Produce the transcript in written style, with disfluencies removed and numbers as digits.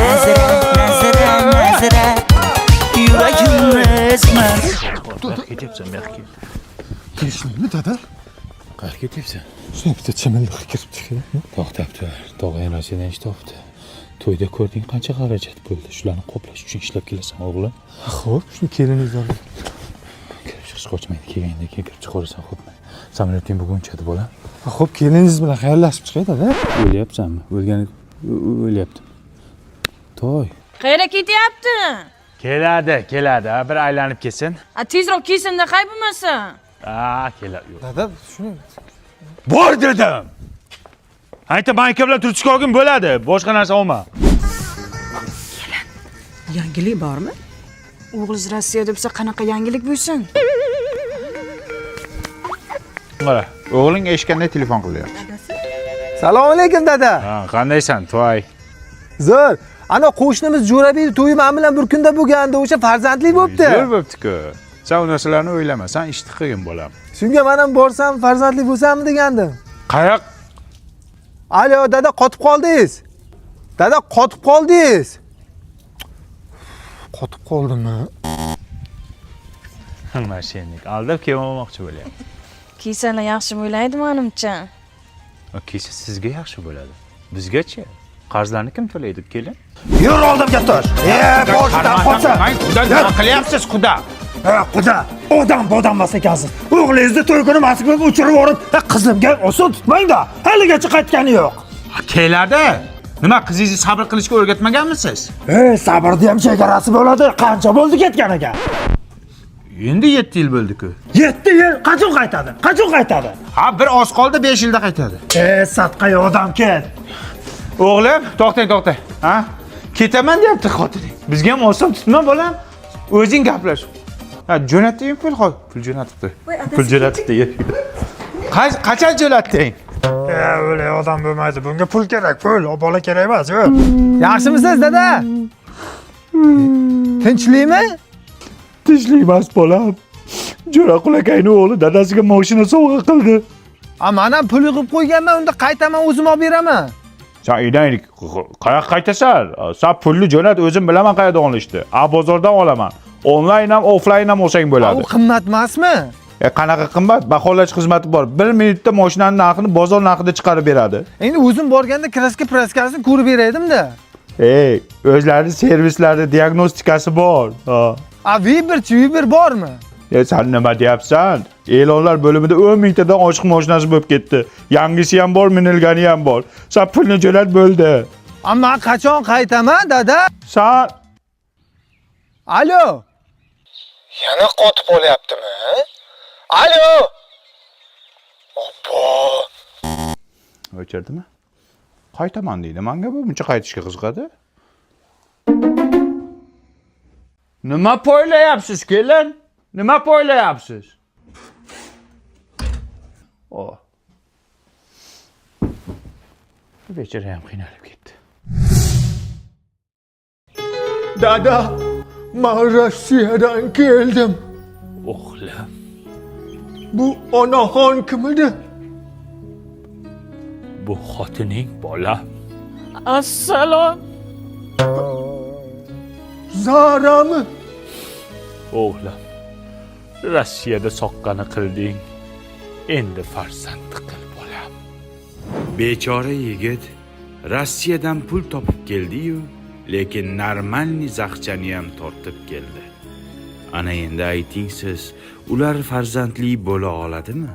Nazira, Nazira, Nazira, yuragimni ezma. Buyoqqa ketyapsan, buyoqqa ket. Tinchlikmi, dada? Qayerga ketyapsan? Shunday bitta chimildiq kirib chiqay. To'xtab tur. Tog'ang Rossiyadan ish topdi. To'yda ko'rding, qancha xarajat bo'ldi. Shularni qoplash uchun ishlab kelasan, o'g'lim. Xo'p, shuni keliningiz olib. Kirib chiqish qochmaydi. Kelganingdan keyin kirib chiqaversan, xo'pmi? Samolyoting bugun uchadi, bolam. Xo'p, keliningiz bilan xayrlashib chiqay, dada. O'lyapsanmi? O'lgani o'lyapti. Toy. Qayerga ketyapti? Keladi, keladi. Bir aylanib kelsin. A, tezroq kelsin-da, qay bo'lmasa. A, keladi. Dada, shuni Bor dedim. Ayta, banka bilan turchka olgin bo'ladi. Boshqa narsa olma. Yangilik bormi? O'g'liz Rossiyada bo'lsa, qanaqa yangilik bo'lsin? Mana. O'g'ling eshikanda telefon qilyapti. Salom alaykum, dada. Ha, qandaysan, Toy? Zo'r. Ana qo'shnimiz Jo'rabek to'yi men bilan bir kunda bo'lgandi, o'sha farzandli bo'pti. Zo'r bo'pti-ku. Sen u narsalarni o'ylama, sen ishni qilgin bolam. Shunga men ham borsam farzandli bo'lsammi degandim. Qayoq? Alo, dada, qotib qoldingiz. Dada, qotib qoldingiz. Qotib qoldimmi? Mashinnik aldab kelmoqchi bo'lyapti. Kiysalar yaxshi bo'laydi menimcha. Kiysa sizga yaxshi bo'ladi. Bizgachi? Qarzlarni kim to'laydi, kelin? Yur oldimga tush. E, boshidan qocha. Quda, nima qilyapsiz, quda? E, quda, odam bodam emas ekansiz. O'g'lingizni to'y kuni Moskvaga uchirib yuborib, qizimga oson tutmang-da. Haligacha qaytgani yo'q. Keladi. Nima, qizingizni sabr qilishga o'rgatmaganmisiz? E, sabrni ham chegarasi bo'ladi. Qancha bo'ldi ketganiga? Endi 7 yil bo'ldi-ku. 7 yil qachon qaytadi? Qachon qaytadi? Ha, bir oz qoldi, 5 yilda qaytadi. E, sadqa odam ket. O'g'lim, to'xtang, to'xtang. Ha? Ketaman deyapti xotining. Bizga ham oson tutma, bolam. O'zing gaplash. Ha, jo'natding pul, hozir pul jo'natibdi. Pul jo'natibdi. Qachon jo'natding? E, o'lay odam bo'lmaydi. Bunga pul kerak, pul. O bola kerak emas, yo'q. Yaxshimisiz, dada? Tinchlikmi? Tinchlik emas, bolam. Jo'raqul akangni o'g'li dadasiga mashina sovg'a qildi. A, men ham pul yig'ib qo'yganman, unda qaytaman, o'zim olib beraman. Sen uydan qayoqqa qaytasan? Sen pulni jo'nat, o'zim bilaman qayerdan olishni. A, bozordan olaman. Onlayn ham, offlayn ham olsang bo'ladi. U qimmat emasmi? Qanaqa qimmat? Baholash xizmati bor. 1 minutda mashinani narxini bozor narxida chiqarib beradi. Endi o'zim borganda kraska praskasini ko'rib beraydim-da. Ey, o'zlari servislarida diagnostikasi bor. Ha. A, Viberchi, Viber bormi? Sen nima deyapsan? E'lonlar bo'limida 10 mingtadan oshiq mashinasi bo'lib ketdi. Yangisi ham bor, minilgani ham bor. Sen pulni jo'nat bo'ldi. A, men qachon qaytaman, dada? Sen Alo. Yana qotib qolyaptimi? Alo. Obbo. O'chirdimi? Qaytaman deydi. Menga bu buncha qaytishga qiziqadi. Nima poylayapsiz, kelin? Nima poylayapsiz? O. Bu bechora ham qiynalib ketdi. Dada, men Rossiyadan keldim. O'g'lim. Bu onaxon kim edi? Bu xotining, bolam. Assalom. Zarami? O'g'lim. Rossiyada soqqani qilding. Endi farzand qil, bolam. Bechora yigit Rossiyadan pul topib keldi-yu, lekin normalniy zaqchani ham tortib keldi. Ana endi ayting siz, ular farzandli bo'la oladimi?